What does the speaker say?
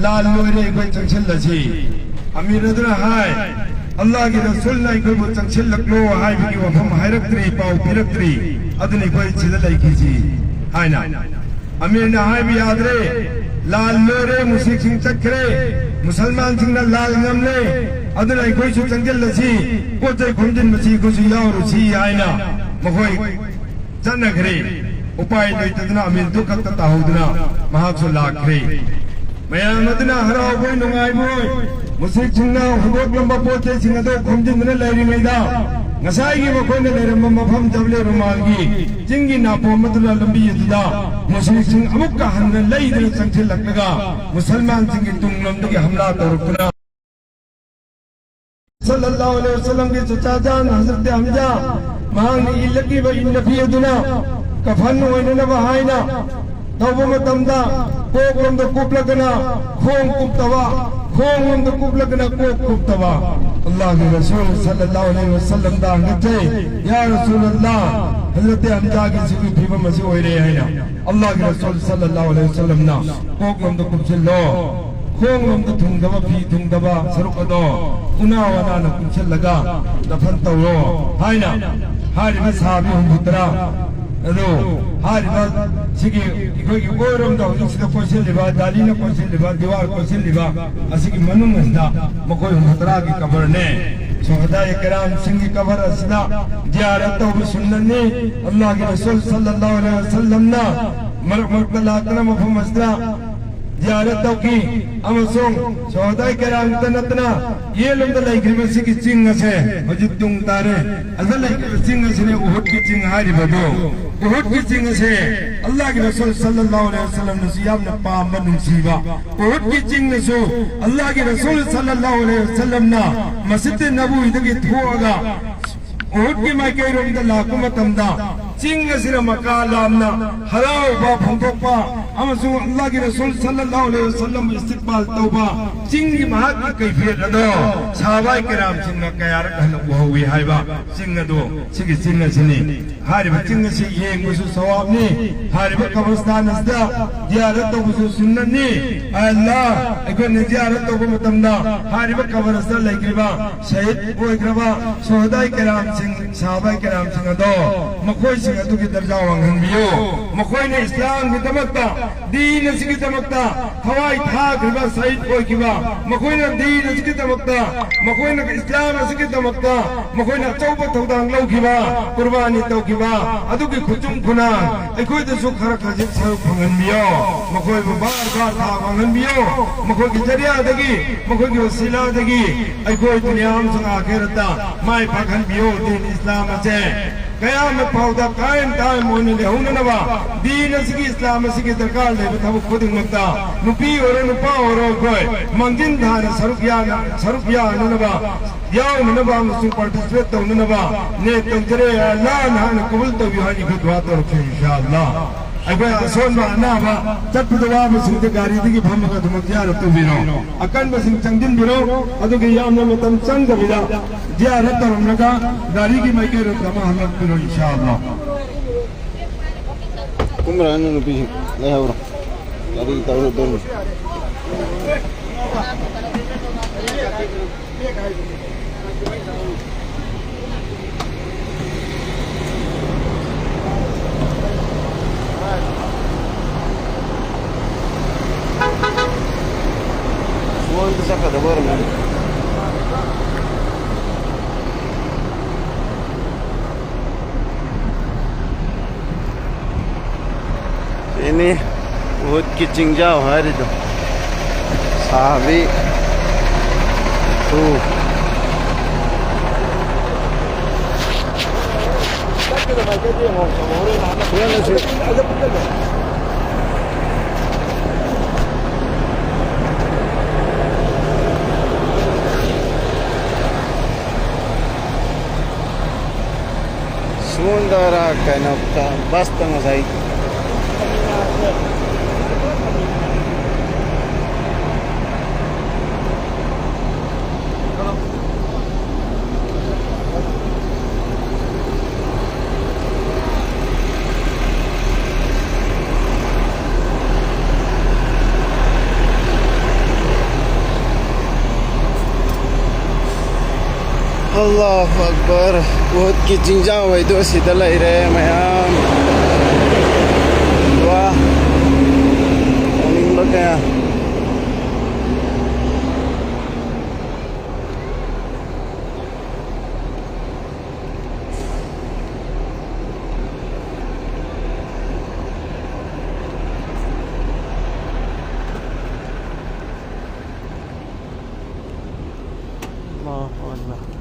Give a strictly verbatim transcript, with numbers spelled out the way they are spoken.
ꯂꯥꯜ ꯂꯣꯏꯔꯦ, ꯑꯩꯈꯣꯏ ꯆꯪꯁꯤꯜꯂꯁꯤ꯫ ꯑꯃꯤꯔ ꯑꯗꯨꯅ ꯍꯥꯏ, "ꯑꯜꯂꯥꯍꯒꯤ ꯔꯁꯨꯜꯅ ꯑꯩꯈꯣꯏꯕꯨ ꯆꯪꯁꯤꯜꯂꯛꯂꯣ ꯍꯥꯏꯕꯒꯤ ꯋꯥꯐꯝ ꯍꯥꯏꯔꯛꯇ꯭ꯔꯤ, ꯄꯥꯎ ꯄꯤꯔꯛꯇ꯭ꯔꯤ, ꯑꯗꯨꯅ ꯑꯩꯈꯣꯏ ꯁꯤꯗ ꯂꯩꯈꯤꯁꯤ" ꯍꯥꯏꯅ꯫ ꯑꯃꯤꯔꯅ ꯍꯥꯏꯕ ꯌꯥꯗ꯭ꯔꯦ, "ꯂꯥꯜ ꯂꯣꯏꯔꯦ, ꯃꯨꯁꯂꯤꯝꯁꯤꯡ ꯆꯠꯈ꯭ꯔꯦ, ꯃꯨꯁꯜꯃꯥꯟꯁꯤꯡꯅ ꯂꯥꯜ ꯉꯝꯂꯦ, ꯑꯗꯨꯅ ꯑꯩꯈꯣꯏꯁꯨ ꯆꯪꯁꯤꯜꯂꯁꯤ, ꯄꯣꯠ ꯆꯩ ꯈꯣꯝꯖꯤꯟꯕꯁꯤ ꯑꯩꯈꯣꯏꯁꯨ ꯌꯥꯎꯔꯨꯁꯤ" ꯍꯥꯏꯅ ꯃꯈꯣꯏ ꯆꯠꯅꯈ꯭ꯔꯦ꯫ ꯎꯄꯥꯏ ꯂꯩꯇꯗꯅ ꯑꯃꯤꯔꯗꯨ ꯈꯛꯇ ꯇꯥꯍꯧꯗꯨꯅ ꯃꯍꯥꯛꯁꯨ ꯂꯥꯛꯈ꯭ꯔꯦ꯫ ꯃꯌꯥꯝ ꯑꯗꯨꯅ ꯍꯔꯥꯎꯕꯣꯏ ꯅꯨꯡꯉꯥꯏꯕꯣꯏ ꯃꯨꯁꯂꯤꯝꯁꯤꯡꯅ ꯍꯨꯟꯗꯣꯛꯂꯝꯕ ꯄꯣꯠ ꯆꯩꯁꯤꯡ ꯑꯗꯨ ꯈꯣꯝꯖꯤꯟꯗꯨꯅ ꯂꯩꯔꯤꯉꯩꯗ, ꯉꯁꯥꯏꯒꯤ ꯃꯈꯣꯏꯅ ꯂꯩꯔꯝꯕ ꯃꯐꯝ ꯖꯕꯂꯦ ꯔꯨꯃꯥꯟꯒꯤ ꯆꯤꯡꯒꯤ ꯅꯥꯄꯣꯝ ꯑꯗꯨꯅ ꯂꯝꯕꯤ ꯑꯗꯨꯗ ꯃꯨꯁꯂꯤꯝꯁꯤꯡ ꯑꯃꯨꯛꯀ ꯍꯟꯅ ꯂꯩꯗꯨꯅ ꯆꯪꯁꯤꯜꯂꯛꯂꯒ ꯃꯨꯁꯜꯃꯥꯟꯁꯤꯡꯒꯤ ꯇꯨꯡꯂꯣꯝꯗꯒꯤ ꯍꯝꯂꯥ ꯇꯧꯔꯛꯇꯨꯅ ꯁꯜꯂꯜꯂꯥꯍꯨ ꯑꯂꯩꯍꯤ ꯋꯁꯜꯂꯝꯒꯤ ꯆꯆꯥꯖꯥꯟ ꯍꯖꯔꯠ ꯍꯝꯖꯥ ꯃꯍꯥꯛꯅ ꯏꯜꯂꯛꯂꯤꯕ ꯏꯟꯅꯐꯤ ꯑꯗꯨꯅ ꯀꯐꯟ ꯑꯣꯏꯅꯅꯕ ꯍꯥꯏꯅ ꯇꯧꯕ ꯃꯇꯝꯗ, ꯀꯣꯛꯂꯣꯝꯗ ꯀꯨꯞꯂꯒꯅ ꯈꯣꯡ ꯀꯨꯞꯇꯕ, ꯈꯣꯡꯂꯣꯝꯗ ꯀꯨꯞꯂꯒꯅ ꯀꯣꯛ ꯀꯨꯞꯇꯕ꯫ ꯑꯜꯂꯥꯍꯒꯤ ꯔꯁꯨꯜ ꯁꯜꯂꯜꯂꯥꯍꯨ ꯑꯂꯩꯍꯤ ꯋꯁꯜꯂꯝꯗ ꯍꯪꯒꯠꯆꯩ, "ꯌꯥ ꯔꯁꯨꯂꯜꯂꯥꯍ, ꯍꯖꯔꯠ ꯍꯝꯖꯥꯒꯤ ꯁꯤꯒꯤ ꯐꯤꯕꯝ ꯑꯁꯤ ꯑꯣꯏꯔꯦ" ꯍꯥꯏꯅ꯫ ꯑꯜꯂꯥꯍꯒꯤ ꯔꯁꯨꯜ ꯁꯜꯂꯜꯂꯥꯍꯨ ꯑꯂꯩꯍꯤ ꯋꯁꯜꯂꯝꯅ, "ꯀꯣꯛꯂꯣꯝꯗ ꯀꯨꯞꯁꯤꯜꯂꯣ, ꯈꯣꯡꯂꯣꯝꯗ ꯊꯨꯡꯗꯕ, ꯐꯤ ꯊꯨꯡꯗꯕ ꯁꯔꯨꯛ ꯑꯗꯣ ꯎꯅꯥ ꯋꯥꯅꯥꯅ ꯀꯨꯞꯁꯤꯜꯂꯒ ꯗꯐꯟ ꯇꯧꯔꯣ" ꯍꯥꯏꯅ꯫ ꯍꯥꯏꯔꯤꯕ ꯁꯍꯥꯕꯤ ꯍꯨꯝꯐꯨꯇꯔꯥ ꯑꯗꯨ, ꯍꯥꯏꯔꯤꯕ ꯁꯤꯒꯤ ꯑꯩꯈꯣꯏꯒꯤ ꯑꯣꯏꯔꯣꯝꯗ ꯍꯧꯖꯤꯛꯁꯤꯗ ꯀꯣꯏꯁꯤꯜꯂꯤꯕ, ꯗꯥꯂꯤꯅ ꯀꯣꯏꯁꯤꯜꯂꯤꯕ, ꯗꯤꯋꯥꯔ ꯀꯣꯏꯁꯤꯜꯂꯤꯕ ꯑꯁꯤꯒꯤ ꯃꯅꯨꯡ ꯑꯁꯤꯗ ꯃꯈꯣꯏ ꯍꯨꯝꯐꯨꯇꯔꯥꯒꯤ ꯀꯕꯔꯅꯦ꯫ ꯁꯨꯍꯗꯥꯏ ꯀꯔꯥꯝꯁꯤꯡꯒꯤ ꯀꯕꯔ ꯑꯁꯤꯗ ꯖꯤꯌꯥꯔꯠ ꯇꯧꯕ ꯁꯨꯟꯅꯠꯅꯤ꯫ ꯑꯜꯂꯥꯍꯒꯤ ꯔꯁꯨꯜ ꯁꯜꯂꯜꯂꯥꯍꯨ ꯑꯂꯩꯍꯤ ꯋꯁꯜꯂꯝꯅ ꯃꯔꯛ ꯃꯔꯛꯇ ꯂꯥꯛꯇꯨꯅ ꯃꯐꯝ ꯑꯁꯤꯗ ꯖꯤꯌꯥꯔꯠ ꯇꯧꯈꯤ꯫ ꯑꯃꯁꯨꯡ ꯁꯨꯍꯗꯥꯏ ꯀꯔꯥꯝꯇ ꯅꯠꯇꯅ ꯌꯦꯠꯂꯣꯝꯗ ꯂꯩꯈ꯭ꯔꯤꯕ ꯁꯤꯒꯤ ꯆꯤꯡ ꯑꯁꯦ, ꯍꯧꯖꯤꯛ ꯇꯨꯡ ꯇꯥꯔꯦ, ꯑꯗ ꯂꯩꯈ꯭ꯔꯤꯕ ꯆꯤꯡ ꯑꯁꯤꯅꯦ ꯎꯍꯨꯗꯀꯤ ꯆꯤꯡ ꯍꯥꯏꯔꯤꯕꯗꯨ꯫ ꯎꯍꯨꯗꯀꯤ ꯆꯤꯡ ꯑꯁꯦ ꯑꯜꯂꯥꯍꯒꯤ ꯔꯁꯨꯜ ꯁꯜꯂꯜꯂꯥꯍꯨ ꯑꯂꯩꯍꯤ ꯋꯁꯜꯂꯝꯅꯁꯨ ꯌꯥꯝꯅ ꯄꯥꯝꯕ, ꯅꯨꯡꯁꯤꯕ꯫ ꯎꯍꯨꯗꯀꯤ ꯆꯤꯡ ꯑꯁꯨ ꯑꯜꯂꯥꯍꯒꯤ ꯔꯁꯨꯜ ꯁꯜꯂꯜꯂꯥꯍꯨ ꯑꯂꯩꯍꯤ ꯋꯁꯜꯂꯝꯅ ꯃꯁꯖꯤꯗ ꯅꯕꯋꯤꯗꯒꯤ ꯊꯣꯛꯑꯒ ꯎꯍꯨꯗꯀꯤ ꯃꯥꯏꯀꯩꯔꯣꯝꯗ ꯂꯥꯛꯄ ꯃꯇꯝꯗ, ꯆꯤꯡ ꯑꯁꯤꯅ ꯃꯀꯥ ꯂꯥꯝꯅ ꯍꯔꯥꯎꯕ ꯐꯣꯡꯗꯣꯛꯄ ꯑꯃꯁꯨꯡ ꯑꯜꯂꯥꯍꯒꯤ ꯔꯁꯨꯜ ꯁꯜꯂꯜꯂꯥꯍꯨ ꯑꯂꯩꯍꯤ ꯋꯁꯜꯂꯝꯕꯨ ꯏꯁꯇꯤꯛꯕꯥꯜ ꯇꯧꯕ ꯆꯤꯡꯒꯤ ꯃꯍꯥꯛꯀꯤ ꯀꯩꯐꯤꯌꯠ ꯑꯗꯣ ꯁꯍꯥꯕꯥꯏ ꯀꯔꯥꯝꯁꯤꯡꯅ ꯀꯌꯥꯔꯛ ꯍꯟꯅ ꯎꯍꯧꯏ ꯍꯥꯏꯕ ꯆꯤꯡ ꯑꯗꯣ ꯁꯤꯒꯤ ꯆꯤꯡ ꯑꯁꯤꯅꯤ꯫ ꯍꯥꯏꯔꯤꯕ ꯆꯤꯡ ꯑꯁꯤ ꯌꯦꯡꯕꯁꯨ ꯁꯋꯥꯕꯅꯤ꯫ ꯍꯥꯏꯔꯤꯕ ꯀꯕꯔꯁꯇꯥꯟ ꯑꯁꯤꯗ ꯖꯤꯌꯥꯔꯠ ꯇꯧꯕꯁꯨ ꯁꯨꯟꯅꯠꯅꯤ꯫ ꯑꯜꯂꯥ, ꯑꯩꯈꯣꯏꯅ ꯖꯤꯌꯥꯔꯠ ꯇꯧꯕ ꯃꯇꯝꯗ ꯍꯥꯏꯔꯤꯕ ꯀꯕꯔ ꯑꯁꯤꯗ ꯂꯩꯈ꯭ꯔꯤꯕ ꯁꯍꯤꯗ ꯑꯣꯏꯈ꯭ꯔꯕ ꯁꯨꯍꯗꯥꯏ ꯀꯔꯥꯝꯁꯤꯡ, ꯁꯍꯥꯕꯥꯏ ꯀꯔꯥꯝꯁꯤꯡ ꯑꯗꯣ ꯃꯈꯣꯏꯁꯤꯡ ꯑꯗꯨꯒꯤ ꯗꯔꯖꯥ ꯋꯥꯡꯍꯟꯕꯤꯌꯨ꯫ ꯃꯈꯣꯏꯅ ꯏꯁꯂꯥꯝꯒꯤꯗꯃꯛꯇ, ꯗꯤꯟ ꯑꯁꯤꯒꯤꯗꯃꯛꯇ ꯊꯋꯥꯏ ꯊꯥꯈ꯭ꯔꯤꯕ, ꯁꯍꯤꯗ ꯑꯣꯏꯈꯤꯕ, ꯃꯈꯣꯏꯅ ꯗꯤꯟ ꯑꯁꯤꯒꯤꯗꯃꯛꯇ, ꯃꯈꯣꯏꯅ ꯏꯁꯂꯥꯝ ꯑꯁꯤꯒꯤꯗꯃꯛꯇ ꯃꯈꯣꯏꯅ ꯑꯆꯧꯕ ꯊꯧꯗꯥꯡ ꯂꯧꯈꯤꯕ, ꯀꯨꯔꯕꯥꯅꯤ ꯇꯧꯈꯤꯕ ꯑꯗꯨꯒꯤ ꯈꯨꯠꯁꯨꯝ ꯈꯨꯅꯥ ꯑꯩꯈꯣꯏꯗꯁꯨ ꯈꯔ ꯈꯖꯤꯛ ꯁꯔꯨꯛ ꯐꯪꯍꯟꯕꯤꯌꯣ꯫ ꯃꯈꯣꯏꯕꯨ ꯕꯥꯔ ꯕꯥꯔ ꯊꯥꯛ ꯋꯥꯡꯍꯟꯕꯤꯌꯣ꯫ ꯃꯈꯣꯏꯒꯤ ꯖꯔꯤꯌꯥꯗꯒꯤ, ꯃꯈꯣꯏꯒꯤ ꯋꯁꯤꯂꯥꯗꯒꯤ ꯑꯩꯈꯣꯏ ꯗꯨꯅꯤꯌꯥ ꯑꯃꯁꯨꯡ ꯑꯥꯈꯤꯔꯠꯇ ꯃꯥꯏ ꯄꯥꯛꯍꯟꯕꯤꯌꯣ꯫ ꯗꯤꯟ ꯏꯁꯂꯥꯝ ꯑꯁꯦ ꯀꯌꯥꯃꯠ ꯐꯥꯎꯗ ꯀꯥꯏꯝ ꯇꯥꯏꯝ ꯑꯣꯏꯅ ꯂꯩꯍꯧꯅꯅꯕ, ꯗꯤꯟ ꯑꯁꯤꯒꯤ, ꯏꯁꯂꯥꯝ ꯑꯁꯤꯒꯤ ꯗꯔꯀꯥꯔ ꯂꯩꯕ ꯊꯕꯛ ꯈꯨꯗꯤꯡꯃꯛꯇ ꯅꯨꯄꯤ ꯑꯣꯏꯔꯣ, ꯅꯨꯄꯥ ꯑꯣꯏꯔꯣ, ꯑꯩꯈꯣꯏ ꯃꯥꯡꯖꯤꯟ ꯊꯥꯅ ꯁꯔꯨꯛ ꯌꯥꯅ-, ꯁꯔꯨꯛ ꯌꯥꯅꯅꯕ, ꯌꯥꯎꯅꯅꯕ ꯑꯃꯁꯨꯡ participate ꯇꯧꯅꯅꯕ ꯅꯤꯌꯠ ꯇꯧꯖꯔꯦ꯫ ꯑꯜꯂꯥ ꯅꯍꯥꯛꯅ ꯀꯕꯨꯜ ꯇꯧꯕꯤꯌꯨ ꯍꯥꯏꯅ ꯑꯩꯈꯣꯏ ꯗꯨꯋꯥ ꯇꯧꯔꯛꯈꯤ, ꯏꯟꯁꯥ ꯑꯜꯂꯥ꯫ ꯑꯩꯈꯣꯏ ꯑꯁꯣꯟꯕ ꯑꯅꯥꯕ ꯆꯠꯄꯗ ꯋꯥꯕꯁꯤꯡꯗꯤ ꯒꯥꯔꯤꯗꯒꯤ ꯐꯝꯃꯒ ꯑꯗꯨꯃꯛ ꯖꯤꯌꯥꯔꯠ ꯇꯧꯕꯤꯔꯣ꯫ ꯑꯀꯟꯕꯁꯤꯡ ꯆꯪꯁꯤꯟꯕꯤꯔꯣ꯫ ꯑꯗꯨꯒ ꯌꯥꯝꯅ ꯃꯇꯝ ꯆꯪꯗꯕꯤꯗ ꯖꯤꯌꯥꯔꯠ ꯇꯧꯔꯝꯂꯒ ꯒꯥꯔꯤꯒꯤ ꯃꯥꯏꯀꯩꯔꯣꯝꯗ ꯑꯃ ꯍꯜꯂꯛꯄꯤꯔꯣ, ꯏꯟꯁꯥ ꯑꯜꯂꯥ꯫ ꯀꯨꯝꯔꯛꯑꯅꯨ ꯅꯨꯄꯤꯁꯤꯡ, ꯂꯩꯍꯧꯔꯣ꯫ ꯒꯥꯔꯤ ꯇꯧꯔ ꯑꯗꯨꯝ꯫ ꯁꯣꯝꯗ ꯆꯠꯀꯗꯕ ꯑꯣꯏꯔꯝꯒꯅꯤ꯫ ꯁꯤꯅꯤ ꯎꯍꯨꯗꯀꯤ ꯆꯤꯡꯖꯥꯎ ꯍꯥꯏꯔꯤꯗꯣ꯫ ꯁꯥꯕꯤ꯫ ꯎ꯫ ꯁꯣꯝꯗꯔ ꯀꯩꯅꯣ, ꯕꯁꯇ ꯉꯁꯥꯏ꯫ ꯑꯜꯂꯥꯍꯨ ꯑꯛꯕꯔ꯫ ꯎꯍꯨꯗꯀꯤ ꯆꯤꯡꯖꯥꯎ ꯍꯥꯏꯗꯣ ꯑꯁꯤꯗ ꯂꯩꯔꯦ ꯃꯌꯥꯝ꯫ ꯋꯥ, ꯌꯥꯝꯅ ꯌꯦꯡꯅꯤꯡꯕ ꯀꯌꯥ꯫ ꯑꯜꯂꯥꯍꯨ ꯑꯛꯕꯔ꯫